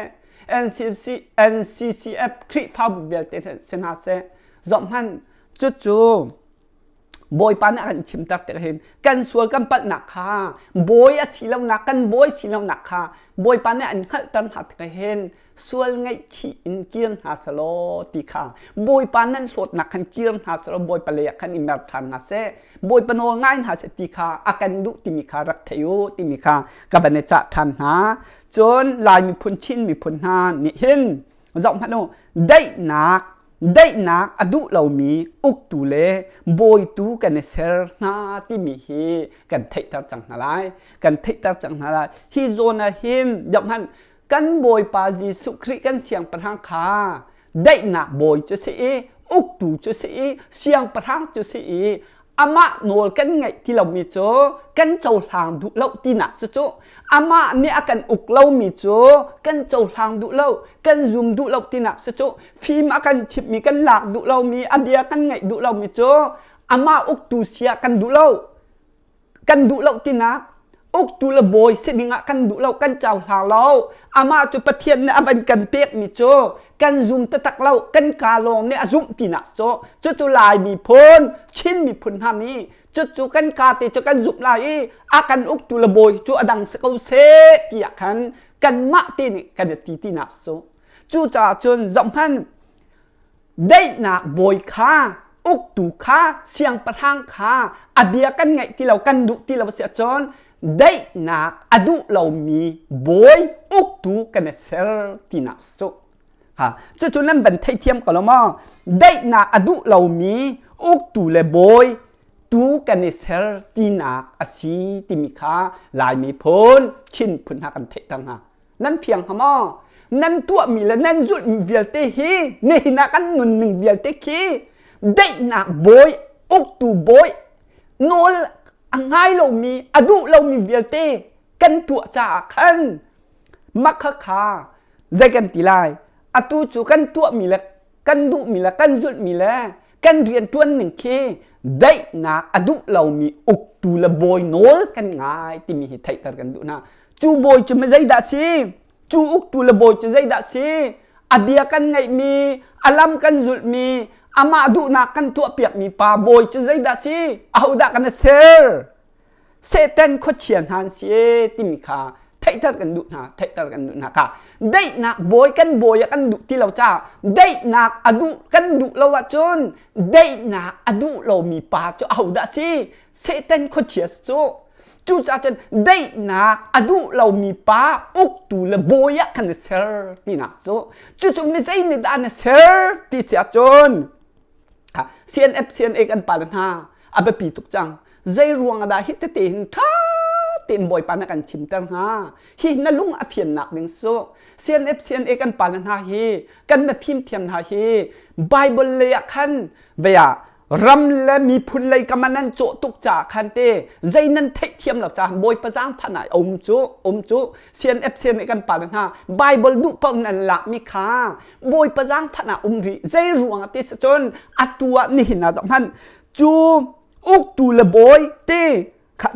NCC NCCF Khrihfabu vialte si hna seh zoh hmanh cucu Bawipa nih a kan chimter tik hin kan sual kan palhnak kha bawi a si lonak kan bawi si lonak kha Bawipa nih an hngalhter hna tik hin sual ngaihchih in kir hna selaw ti kha Bawipa nan hlawtnak khan kir hna selaw Bawipa lei ah khan i mer ṭhan hna seh Bawipa nawl ngai hna seh ti kha a kan duh timi kha rak thei u timi kha ka van i cah ṭhan hna cun Lai miphun Chin miphun hna nih hin zoh hmanh u daihnak daihnak a duh lomi uktu le bawitu kan i ser hna timi hi kan theihter cang hna lai kan theihter cang hna lai hi zawn ah hin hmanh kan bawipa Jesuh Khrih kan siangpahrang kha daihnak bawi cu si i uktu cu si i siangpahrang cu si i amah nawl kan ngaih ti lomi cu kan cohlang duh lo tinak cu cu amah nih a kan uk lomi cu kan cohlang duh lo kan zum duh lo tinak cu cu fim a kan chimhmi kan lak duh lomi a bia kan ngaih duh lomi cu amah uktu sia kan duh lo kan duh lo tinak uktu le bawi si dingah kan duh lo kan cohlang lo amah cu Pathian nih a van kan pekmi cu kan zum taktak lo kan ka lawng nih a zumh tinak cu cucu Lai miphun Chin miphun hna nih cucu kan ka te cu kan zumh lai i a kan uktu le bawi cu a dang si ko seh tiah khan kanmah te nih kan i ti tinak cu cucaah cun zohhmanh daihnak bawi kha uktu kha siangpahrang kha a bia kan ngaih ti lo kan duh ti lo si ahcun daihnak a duh lomi bawi uktu kan i ser tinak cu ha cucu nan van theithiam ko lo maw daihnak a duh lomi uktu le bawi. uktu kan i ser tinak a si timi kha Lai miphun Chin phun hna kan theihter hna. Nan fiang hnga maw? Nan tuahmi le nan zulhmi vialte hi nihin ah kan nunning vialte khi daihnak bawi, uktu bawi, nawl a ngai lomi, a duh lomi vialte kan tuah caah khan makha kha zei kan ti lai? Atu cu kan tuahmi le kan duhmi le kan zulhmi le kan rianṭuan ning khi daihnak a duh lomi uktu le bawi nawl kan ngai timi hi theihter kan duh hna. Cu bawi cu zeidah si? Cu uktu le bawi cu zeidah si? A bia kan ngaihmi, a lam kan zulhmi, amah duhnak kan tuahpiakmi pa bawi cu zeidah si? Ahodah kan ser? Satan khuachia hna an si e timi kha theihter kan duh hna theihter kan duh hna kha daihnak bawi kan bawi ah kan duh ti lo caah daihnak a duh kan duh lo ahcun daihnak a duh lomi pa cu ahodah si Satan khuachia cu cucaah cun daihnak a duh lomi pa uktu le bawi ah kan i ser tinak cu cucu mi zei nih dah na ser ti si ahcun CNF CNA kan pa le hna a biapi tuk cang zei ruang dah hi tete hin ṭha tein Bawipa na kan chimter hnga hi na lung a fiannak ding cu CNF CNA kan pa le hna hi kan na fimthiam hna hi Bible lei ah khan vei ah ram le miphun lei kama nan cawh tuk caah khan te zei nan theihthiam lo caah Bawipa zaangfah ah um cu um cu CNF CNA kan pa le hna Bible duh paoh nan lakmi kha Bawipa zaangfah ah um rih zei ruang ah ti si cun atu ah nihin ah zoh hmanh cu uktu le bawi te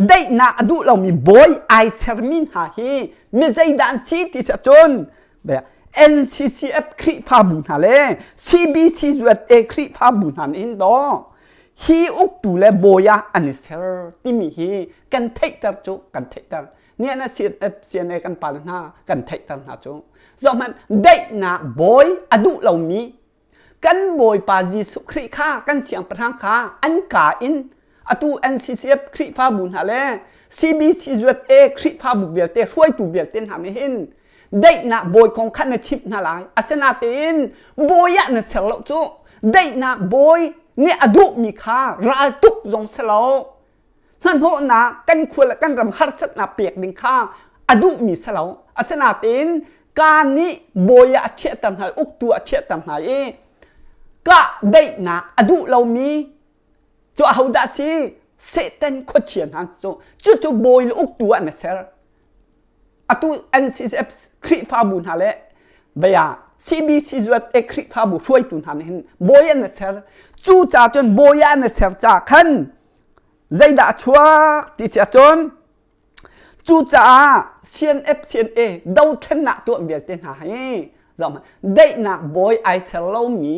daihnak a duh lomi bawi ai sermi hna hi mi zeidah an si ti si cun NCCF Khrihfabu hna le CBCUSA Khrihfabu hna nih hin daw hi uktu le bawi ah an i ser timi hi kan theihter cu kan theihter ni na CNF CNA kan pa le hna kan theihter hna cu zohhmanh daihnak bawi a duh lomi Kan Bawipa Jesuh Khrih kha kan siangpahrang kha an kaa in atu NCCF Khrihfabu hna le CBCUSA Khrihfabu vialte hruaitu vialte hna nih hin daihnak bawi kong kha na chimh hna lai. Asinain bawi ah na ser lo cu daihnak bawi nih a duhmi kha raltuk zong si lo. Hnahnawhnak kan khua le kan ram harsatnak pek ding kha a duhmi si lo. Asinain ka nih bawi ah a chiahter hna uktu a chiahter hna i kah daihnak a duh lomi cu ahodah si Satan khuachia hna cu cucu bawi le uktu ah na ser atu NCCF Khrihfabu hna le vaya CBC zuat e Khrihfabu hruaitu hna nih hin bawi an na ser cu ca cun bawi ah na ser ca khan zeidah a chuak ti si ahcun Cucaah CNF CNA dothlennak tuah vialte hna hi zohhmanh daihnak bawi ai ser lomi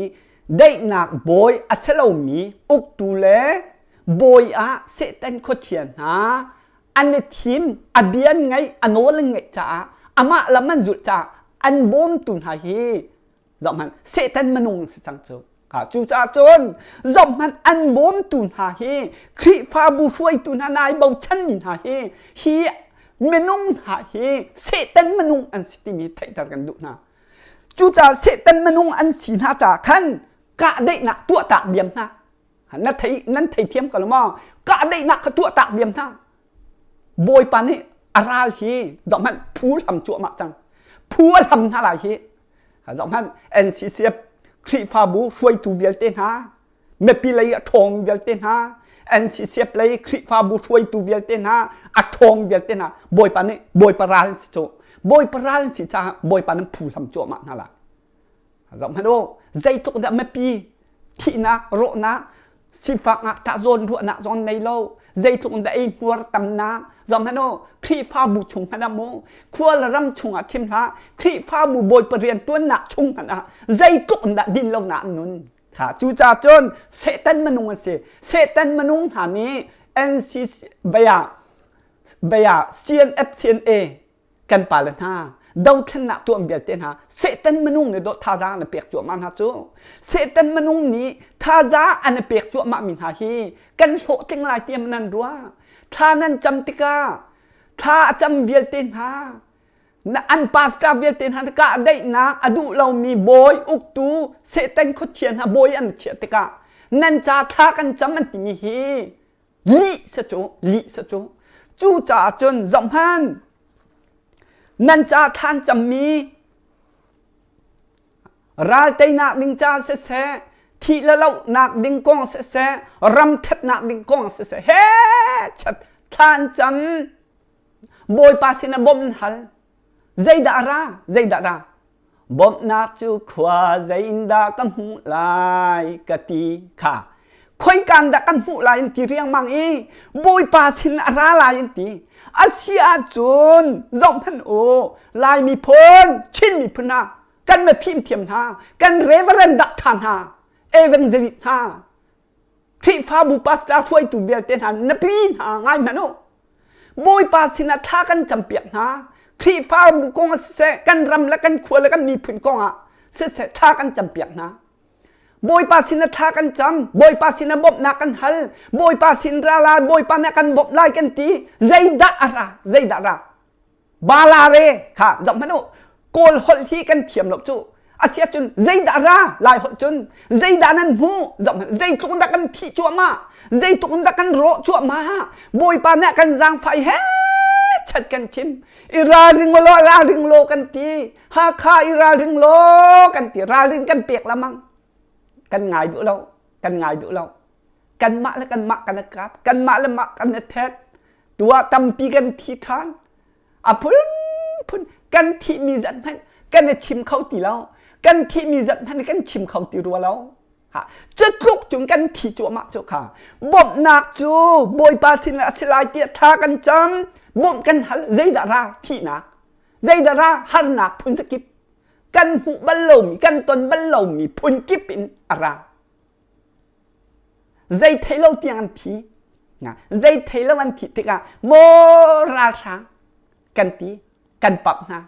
daihnak bawi a si lomi uktu le bawi ah Satan khuachia hna an i thim a bia an ngaih a nawl an ngaih caah amah lam an zulh caah an bawmtu hna hi zohhmanh Satan minung an si cang cu Cucaah cun zohhmanh an bawmtu hna hi Khrihfabu hruaitu hna nai bochanmi hna hi hi minung hna hi Satan minung an si timi theihter kan duh hna. Cucaah Satan minung an si hna caah khan kahdaihnak tuahtak diam hna. Na thei nan theithiam ko lo maw? Kahdaihnak kha tuahtak diam hna. Bawipa nih a ral hi zohhmanh phu hlam cuahmah cang. Phu a hlam hna lai hi. Zohhmanh NCCF Khrihfabu hruaitu vialte hna, mipi lei a ṭhawng vialte hna, NCCF lei Khrihfabu hruaitu vialte hna, a ṭhawng vialte hna, Bawipa nih Bawipa ral an si cu. Bawipa ral an si caah Bawipa nan phu hlam cuahmah hna lai. Zohhmanh u, zeitluk dah mipi thihnak, rawhnak, sifak ngakṭah zawnruahnak zong an nei lo. Zeitluk in dah eihmuar tamnak. Zohhmanh u, Khrihfabu chung hmanh ah mu, khua le ram chungah chim hlah, Khrihfabu Bawipa rianṭuannak chung hmanh ah zeitluk in dah dinlonak an nun. Kha cucaah cun Satan minung an si. Satan minung hna nih NCC vei ah CNF CNA kan pale hna dothlennak tuah vialte hna Satan minung nih dawh thazaang an pek cuahmah hna cu Satan minung nih thazaang an pek cuahmah mi hna hi kan hlawhtling lai tiah nan ruah thla nan cam tikah thla a cam vialte hna na an pastor vialte hna kah daihnak a duh lomi bawi uktu Satan khuachia hna bawi an chiah tikah nan ca thla kan cam an timi hi. Lih si cu, lih si cu. Cucaah cun zohhmanh, nan ca thlan cammi ral teinak ding ca siseh, thih le lohnak ding kong siseh, ram ṭhatnak ding kong siseh, he chat thlan cam Bawipa sinah bawmh hal. Zeidah a ra? Zeidah ra? Bawmhnak cu khua zeiindah ka hmuh lai ka ti kha. Khoikaan dah kan hmuh lai an ti riangmang i Bawipa sin a ra lai an ti. A si ahcun zohhmanh u, Lai miphun, Chin miphun hna, kan mifimthiam hna, kan reverend doctor hna, evangelist hna, Khrihfabu pastor hruaitu vialte hna na pi hna ngai hmanh u. Bawipa sinah thla kan campiak hna. Khrihfabu kong ah siseh, kan ram le kan khua le kan miphun kong ah siseh thla kan campiak hna. Bawipa sinah thla kan cam, Bawipa sinah bawmhnak kan hal, Bawipa sin ra lai, Bawipa nih a kan bawmh lai kan ti. Zeidah a ra? Zeidah ra? Bala re kha zoh hmanh u. Kawl holh hi kan thiam lo cu. Asiahcun zeidah ra Lai holh cun zeidah nan hmuh zoh hmanh zeitluk in dah kan thih cuahmah zeitluk in dah kan rawh cuahmah Bawipa nih a kan zaangfah i he chat kan chim i ralring law ralring law kan ti Hakha i ralring law kan ti ralring kan pek lamang kan ngai duh lo kan ngai duh lo kanmah le kanmah kan i kap kanmah le mah kan i thet tuah tampi kan thi ṭhan a phunphun kan thihmi zat hmanh kan i chim kho ti lo kan thihmi zat hmanh kan chim kho ti rua lo ha cu tluk cun kan thi cuahmah cu kha bawmhnak cu bawipa sin a si lai tiah thla kan cam bawmh kan hal zeidah ra thihnak zeidah ra harnak phun zakip kan hmuh bal lomi kan ton bal lomi phun kip in a ra Zei thei lo tiang an thi. Zei thei lo an thih tikah maw ralhrang kan ti kan pap hna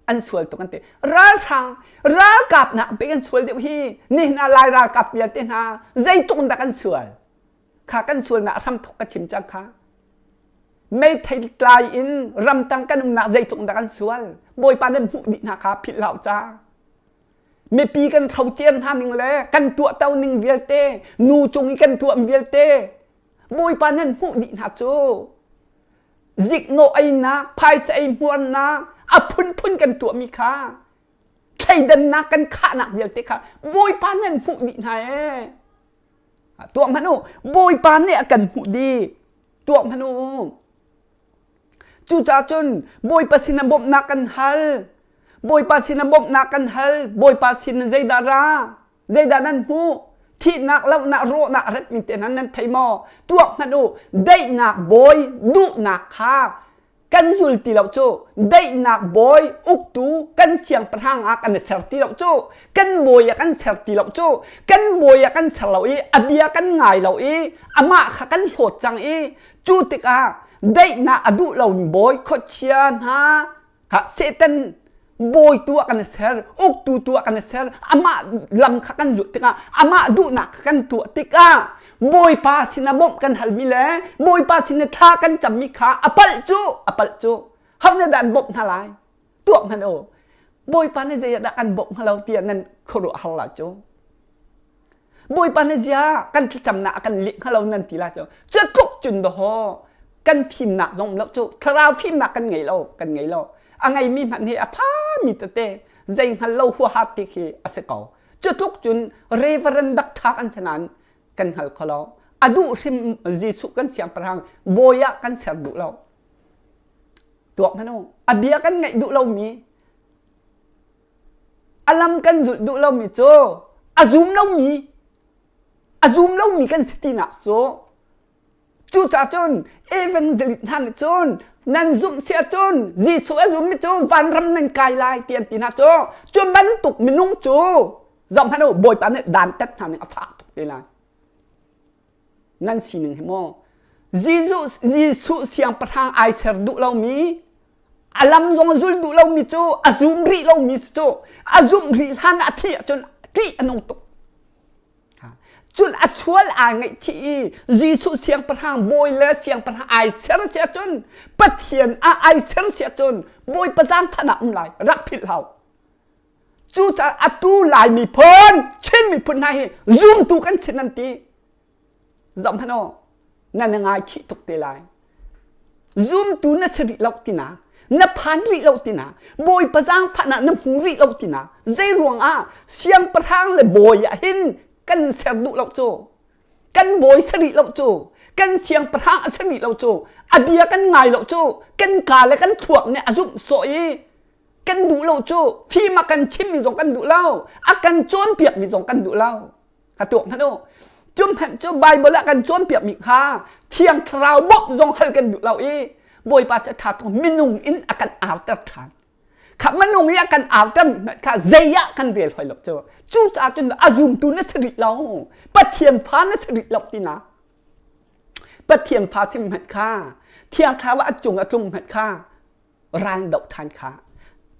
an sual tuk an ti ralhrang ralkap nak bik an sual deuh hi nihin ah lai ralkap vialte hna zeitluk in dah kan sual kha kan sualnak hramthok ka chim cang kha meithei tlai in ramtang kan umnak zeitluk in dah kan sual bawipa nan hmuh dih hna kha philh hlah ca mipi kan hrocer hna ning le kan tuahto ning vialte nu cung i kan tuah vialte bawipa nan hmuh dih hna cu ziknawh einak phaisa ei hmuarnak a phunphun kan tuahmi kha thleidannak kan khahnak vialte kha bawipa nan hmuh dih hna ee tuah hmanh u bawipa nih a kan hmuh dih tuah hmanh u Cucaah cun Bawipa sinah bawmhnak kan hal. Bawipa sinah bawmhnak kan hal. Bawipa sin zeidah ra? Zeidah nan hmuh? Thihnak, lohnak, rawhnak rat mi te hna nan thei maw? Tuak hmanh u. Daihnak bawi duhnak kha kan zul ti lo cu. Daihnak bawi uktu kan siangpahrang ah kan i ser ti lo cu. Kan bawi ah kan ser ti lo cu. Kan bawi ah kan ser lo i a bia kan ngai lo i amah kha kan hlawt cang i Cu tikah daihnak a duh lomi bawi khuachia hna kha Satan bawi tu ah kan i ser, uktu tu ah kan i ser, amah lam kha kan zulh tikah, amah duhnak kha kan tuah tikah Bawipa sinah bawmh kan halmi le Bawipa sinah thla kan cammi kha a palh cu, a palh cu. Ho nih dah an bawmh hna lai? Tuah hmanh u. Bawipa nih zei ah dah kan bawmh hnga lo tiah nan khuaruah har la cu. Bawipa na zia kan thlacamnak a kan leh hnga lo nan ti la cu cu tluk cun dawhaw kan fimnak zong lo cu thlarau fimnak kan ngei lo kan ngei lo a ngeimi hmanh hi a phami tete zei hngal lo huaha ti khi a si ko cu tluk cun reverend dak ṭha kan si nain kan hngal kho lo a duh hrim Jesuh kan siangpahrang bawi ah kan ser duh lo tuak hmanh u a bia kan ngaih duh lomi A lam kan zulh duh lomi cu a zum lomi a zum lomi kan si tinak cu cucaah cun evangelist hna nih cun nan zumh si ahcun Jesuh a zummi cu vanram nan kai lai ti an ti hna cu cu bantuk minung cu zoh hmanh u Bawipa nih dantat hna ning a fak tuk te lai nan sining hi maw Jesuh Jesuh siangpahrang ai ser duh lomi a lam zong a zul duh lomi cu a zum rih lomi cu a zumh rih hlan ah a thih ahcun ṭih a nung tuk cun a sual aa ngaihchih i Jesuh siangpahrang bawi le siangpahrang ai ser si ahcun Pathian ah ai ser si ahcun Bawipa zaangfahnak um lai rak philh hau Cucaah atu Lai miphun, Chin miphun hna hi zumtu kan si nan ti. Zoh hmanh u. Na na ngaichih tuk te lai. Zumtu na si rih lo tina, na phan rih lo tina, Bawipa zaangfahnak na hmu rih lo tina, zei ruangah siangpahrang le bawi ah hin kan ser duh lo cu? Kan bawi si rih lo cu, kan siangpahrang a si rih lo cu, a bia kan ngai lo cu, kan ka le kan thluak nih a zumh sawh i kan duh lo cu, fim a kan chimmi zong kan duh lo, a kan cawnpiakmi zong kan duh lo. Ka tuak hmanh u. Cu hmanh cu Bible ah kan cawnpiakmi kha Thiang Thlarau bawmh zong hal kan duh lo i Bawipa cu a ṭha tuk minung in a kan auter ṭhan. Kha minung i a kan auter kha zei ah kan rel hoi lo cu. Cucaah cun a zumtu na si rih lo. Pathian fa na si rih lo tina. Pathian fa sim hmanh kha Thiang Thlarau a cung a tlung hmanh kha ral doh ṭhan kha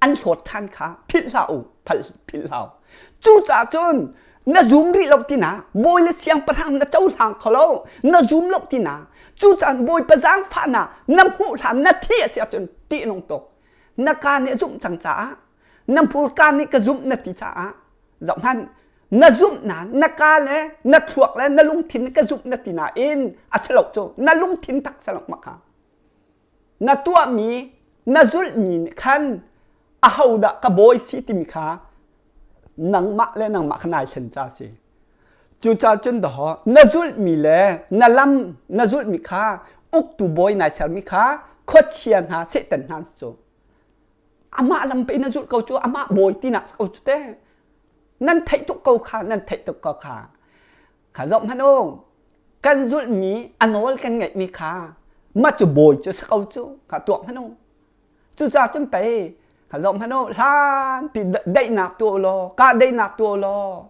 an hlawt ṭhan kha philh hlah u philh hlah u cucaah cun na zum rih lo tina bawi le siangpahrang na cohlang kho lo na zum lo tina cucaah bawipa zaangfahnak na hmuh hlan na thi a si ahcun ṭih nung tuk na ka nih zumh cang caah na hmurka nih ka zumh na ti caah zohhmanh na zumh na na ka le na thluak le na lungthin ka zumh na ti nain a si lo cu na lungthin tak si lo mah kha Na tuahmi, na zulhmi nih khan ahodah ka bawi si timi kha nangmah le nangmah kha nai thlen ca si. Cucaah cun dawh na zulhmi le na lam na zulhmi kha uktu bawi nai sermi kha khuachia hna Satan hna cu amah lam pe na zulh ko cu amah bawi tinak ko cu te nan theih tuk ko kha nan theih tuk ko kha Kha zoh hmanh u, kan zulhmi a nawl kan ngeihmi kha mah cu bawi cu si ko cu kha tuak hmanh u. Cucaah cun pei kha zoh hmanh u, hlanpi daihnak tuah u law, kah daihnak tuah u law,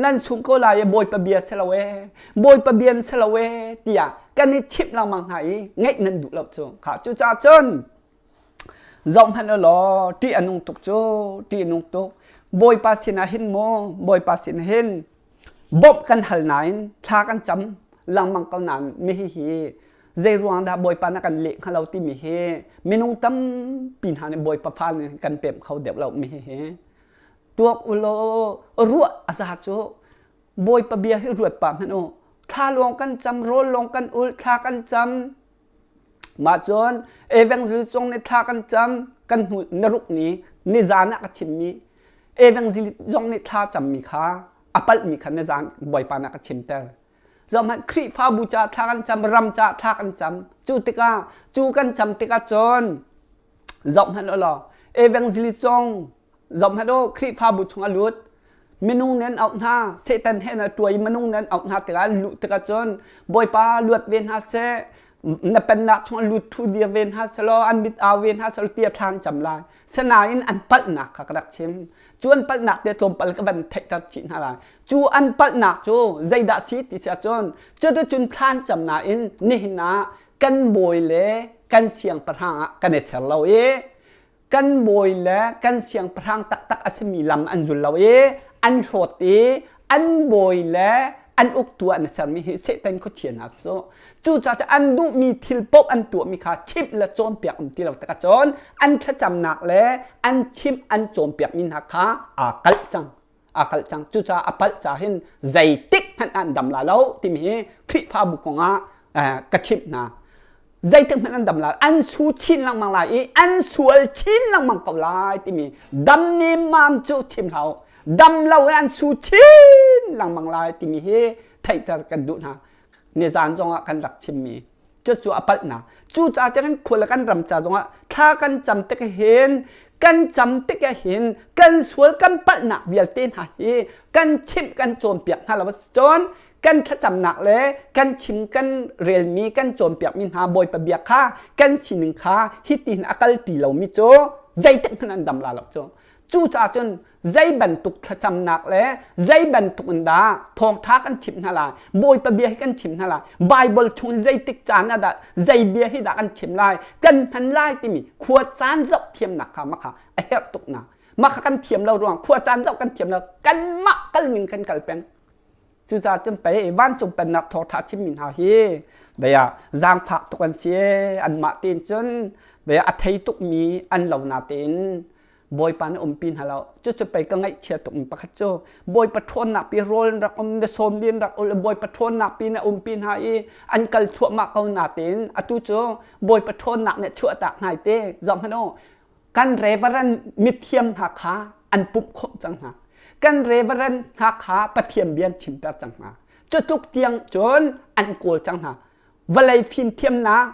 nan sung ko lai i Bawipa bia si lo ee, Bawipa bia si lo ee tiah kan i chimh lengmang hna i ngaih nan duh lo cu. Kha cucaah cun zoh hmanh u law ṭih a nung tuk cu, ṭih a nung tuk. Bawipa sinah hin mu, Bawipa sinah hin Bawmh kan hal nain thla kan cam lengmang ko nain mi hihi zei ruang dah Bawipa na kan leh hnga lo timi hi minung tampi hna nih Bawipa fa nih kan pemh kho deuh lo mi hihi tuak u law ruah a za cu Bawipa bia hi ruat pah hmanh u thla lawng kan cam rawl lawng kan ul thla kan cam Mah cun evangelist zong nih thla kan cam kan hnu naruk ni nizan ah ka chimmi evangelist zong nih thla cammi kha a palhmi kha nizan Bawipa nih a ka chimter. Zohhmanh Khrihfabu caah thla kan cam, ram caah thla kan cam. Cu tikah cu kan cam tikah cun zohhmanh u law evangelist zong Zohhmanh u, Khrihfabu chung a lut. Minung nih an auh hna, Satan he na ṭuai minung nih an auh hna tikah an luh tikah cun Bawipa luat ve hna seh, na pennak chung lut ṭhu dir ve hna selaw an mit au ve hna selaw tiah thla an cam lai. Sinain an palhnak kha ka rak chim. Cu an palhnak te tlawmpal ka van theihter chih hna lai. Cu an palhnak cu zeidah si ti si ahcun cuticun thla an cam nain nihin ah kan bawi le kan siangpahrang ah kan i ser lo i kan bawi le kan siangpahrang taktak a simi lam an zul lo i an hlawt i an bawi le an uktu an sermi hi Satan khuachia hna cu cucaah an duhmi thil paoh an tuahmi kha chimh le cawnpiak um ti lo tikah cun an thlacamnak le an chimh an cawnpiakmi hna kha aa kalh cang aa kalh cang cucaah a palh ca hin zeitik hmanh an dam la lo timi hi Khrihfabu kongah ka chimh hna zeitik hmanh an dam lai an su chin lengmang lai i an sual chin lengmang ko lai timi dam nemmam cu chim hlah u dam lo in an su chin lengmang lai timi hi theihter kan duh hna nizan zongah kan rak chimmi cucu a palhnak cucaah kan khua le kan ram ca zongah thla kan cam tik hin kan cam tik ah hin kan sual kan palhnak vialte hna hi kan chimh kan cawnpiak hna lo cun kan thlacamnak le kan chim kan relmi kan cawnpiakmi hna Bawipa bia kha kan sining kha hitin a kal ti lomi cu zeitik hmanh an dam la lo cu cucaah cun zei bantuk thlacamnak le zei bantuk in dah thawngṭha kan chimh hna lai Bawipa bia hi kan chim hna lai Bible chung zeitik caan ah dah zei bia hi dah kan chim lai kan hman lai timi khua caan zoh thiamnak kha mah kha a herh tuk na mah kha kan thiam lo ruang khua caan zoh kan thiam lo kanmah kal ning kan kal peng cucaah cun pei vancung pennak thawngṭha chimmi hna hi bia zaangfak tuk an si anmah tein cun bia a thei tukmi an lo na tein. Bawipa nih umpi hna lo. Cucu pei ka ngaihchia tuk mi pakhat cu Bawipa ṭhawnnak pi rawl in rak um le sawm din rak ul Bawipa ṭhawnnak pi na umpi hna i an kal thluahmah ko natein atu cu Bawipa ṭhawnnak nih chuahtak hna te zoh hmanh u kan reverend mithiam hna kha an pumh khawh cang hna. Kan reverend hna kha Pathian bia an chimter cang hna. Cutluk tiang cun an kawl cang hna. Vawlei fimthiamnak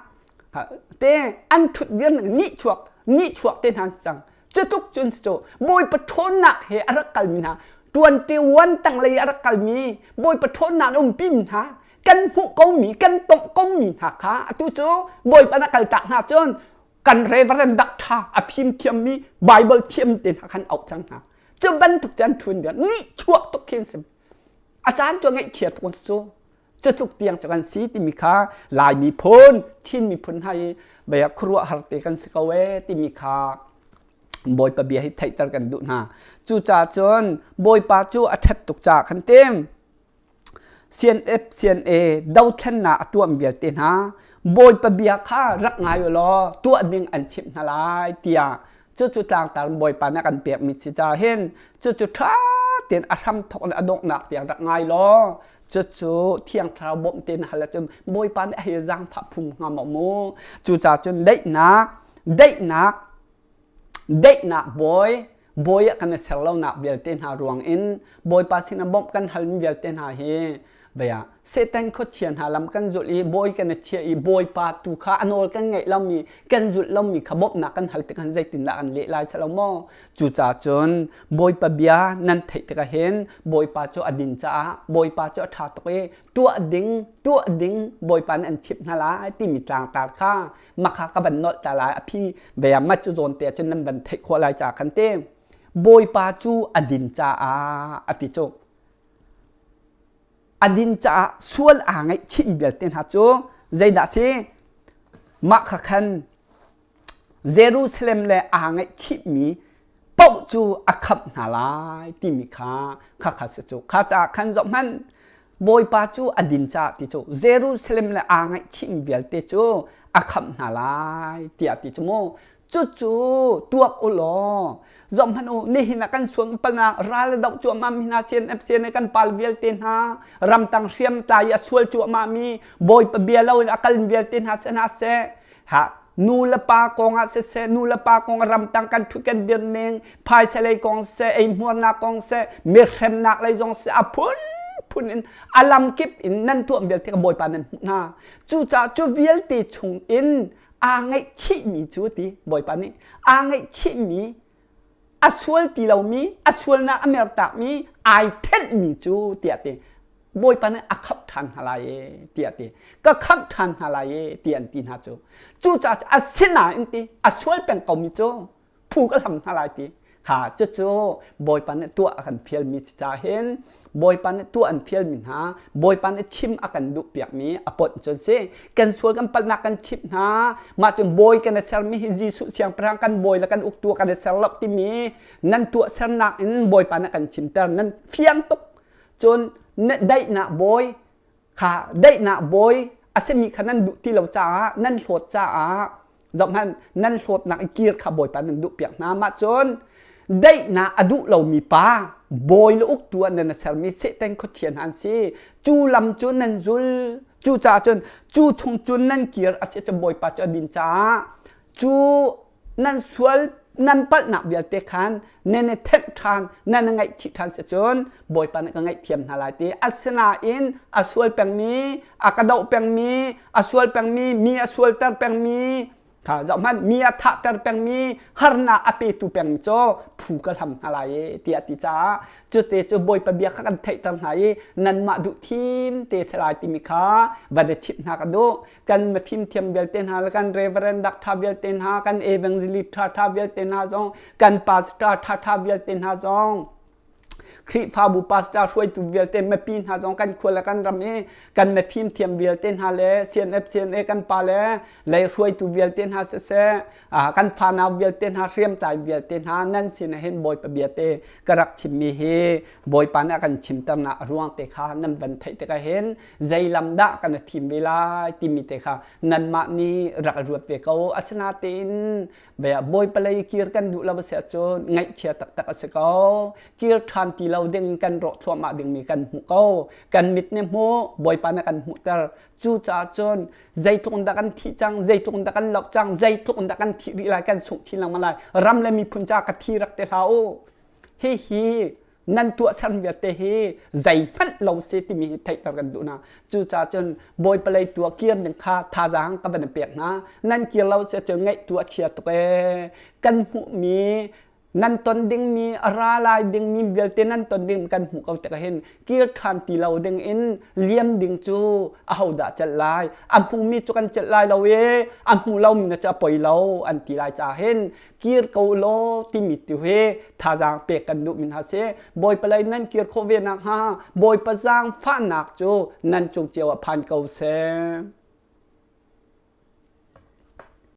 te an ṭhut dir nihchuak nihchuak te hna cang. Cutluk cun cu Bawipa ṭhawnnak he a rak kalmi hna 21 tanglei a rak kalmi Bawipa ṭhawnnak an umpi mi hna kan hmuh komi kan tongh komi hna kha atu cu Bawipa na kaltak hna cun kan reverend dak ṭha a fimthiammi Bible thiam te hna khan auh cang hna. Cu bantuk cu an ṭhun dir nihchuak tuk khin sim. A caan cu ngaihchia tuk cu cutluk tiang cu kan si timi kha Lai miphun Chin miphun hna hi bia khuaruahhar te kan si ko ee timi kha Bawipa bia hi theihter kan duh hna. Cucaah cun Bawipa cu a ṭhat tuk caah khan tim CNF CNA dothlennak a tuah vialte hna Bawipa bia kha rak ngai u law tuah ding an chimh hna lai tiah cucu tlangtar Bawipa nih a kan pekmi si caah hin cucu ṭha tein a hram thawk in a donghnak tiang rak ngai law cucu Thiang Thlarau bawmh tein hal ahcun Bawipa nih a hei zaangfah phum hnga maw mu cucaah cun daihnak daihnak daihnak bawi bawi ah kan i ser lonak vialte hna ruang in Bawipa sinah bawmh kan halmi vialte hna hi Vei ah Satan khuachia hna lam kan zulh i bawi kan i chiah i Bawipa tu kha a nawl kan ngaih lomi kan zulh lomi kha bawmhnak kan hal tikah zeitindah kan leh lai lo maw? Cucaah cun Bawipa bia nan theih tikah hin Bawipa cu a din caah Bawipa cu a ṭha tuk i tuah ding tuah ding Bawipa nih an chimh hna lai timi tlangtar kha makha ka van nolh ta lai a phi vei ah mat cu zawn te ah cun nan van theih khawh lai caah khan te Bawipa cu a din caah a ti cu A din caah sual aa ngaihchih vialte hna cu zeidah si? Mah kha khan Jerusalem le aa ngaihchihmi paoh cu a khamh hna lai timi kha khakha si cu. Kha caah khan zohhmanh, Bawipa cu a din caah ti cu Jerusalem le aa ngaihchihmi vialte cu a khamh hna lai tiah ti cu mu. Cucu tuak u law zohhmanh u nihin ah kan sual palnak ral a doh cuahmah mi hna CNF CNA kan pal vialte hna ramtang hriamtlai i a sual cuahmah mi Bawipa bia loin a kal vialte hna seh hna seh ha nu le pa kong ah siseh nu le pa kong ah ramtang kan ṭhut kan dir ning phaisa lei kong seh eihmuarnak kong seh mihremnak lei zong seh a phunphun in a lamkip in nan tuah vialte ka Bawipa nan hmuh hna cucaah cu vialte chung in aa ngaihchihmi cu ti Bawipa nih aa ngaihchihmi a sual ti lomi a sualnak a mertakmi ai thenhmi cu tiah ti Bawipa nih a khamh ṭhan hna lai e tiah ti ka khamh ṭhan hna lai e ti an ti hna cu cucaah asinain ti a sual peng komi cu phu ka hlam hna lai ti kha cucu Bawipa nih tuah a kan fialmi si caah hin Bawipa nih tuah an fialmi hna Bawipa nih chim a kan duh piakmi a ponh cu si kan sual kan palhnak kan chimh hna mah cun bawi kan i sermi hi Jesuh siangpahrang kan bawi le kan uktu kan i ser lo timi nan tuah sernak in Bawipa nih kan chimter nan fiang tuk cun daihnak bawi kha daihnak bawi a simi kha nan duh ti lo caah nan hlawt caah zohhmanh nan hlawtnak i kir kha bawipa nan duh piak hna mah cun daihnak a duh lomi pa bawi le uktu ah nan sermi Satan khuachia hna an si cu lam cu nan zul cu caah cun cu chung cun nan kir a si cun bawipa cu a din caah cu nan sual nan palhnak vialte khan nan i thenh ṭhan nan i ngaihchih ṭhan si cun Bawipa nih ka ngaihthiam hna lai ti asinain a sual pengmi a ka doh pengmi a sual pengmi mi a sualter pengmi kha zohhmanh mi a thahter pengmi harnak a petu pengmi cu phu ka hlam hna lai e tiah ti caah cute cu Bawipa bia kha kan theihter hna i nanmah duh thim te si lai timi kha van i chimh hna ka duh kan mifimthiam vialte hna le kan reverend dak ṭha vialte hna kan evangelist ṭha ṭha vialte hna zong kan pastor ṭha ṭha vialte hna zong. Khrihfabu pastor hruaitu vialte mipi hna zong kan khua le kan ram i kan mifim thiam vialte hna le CNF CNA kan pa le lei hruaitu vialte hna siseh kan fanau vialte hna hriamtlai vialte hna nan sin ah hin Bawipa bia te ka rak chimmi hi Bawipa nih a kan chimternak a ruang te kha nan van theih tikah hin zei lam dah kan i thim ve lai timi te kha nanmah nih rak i ruat ve ko. Asinain Bawipa lei kir kan duh lo a si ahcun ngaihchia taktak a si ko. Kir ṭhan ti lo ding in kan rawh thluahmah dingmi kan hmuh ko. Kan mit nih hmuh, Bawipa nih kan hmuhter. Cucaah cun zeitluk in dah kan thih cang, zeitluk in dah kan loh cang, zeitluk in dah kan thih rih lai, kan sungh chin lengmang lai. Ram le miphun caah ka thi rak te hlah u. Hihi nan tuahser vialte hi zeihmanh lo si timi hi theihter kan duh hna. Cucaah cun Bawipa lei tuah kir ding kha thazaang ka van pek hna. Nan kir lo si ahcun ngaihtuah chia tuk ee. Kan hmuhmi nan ton dingmi a ra lai dingmi vialte nan ton ding kan hmuh ko tikah hin kir ṭhan ti lo ding in liam ding cu ahodah celh lai? A hmumi cu kan celh lai lo i a hmu lomi na cu a poi lo an ti lai caah hin kir ko law timi tu hi thazaang pek kan duhmi hna si. Bawipa lei nan kir khawh ve nakhnga Bawipa zaangfahnak cu nan cung cio ah phan ko seh.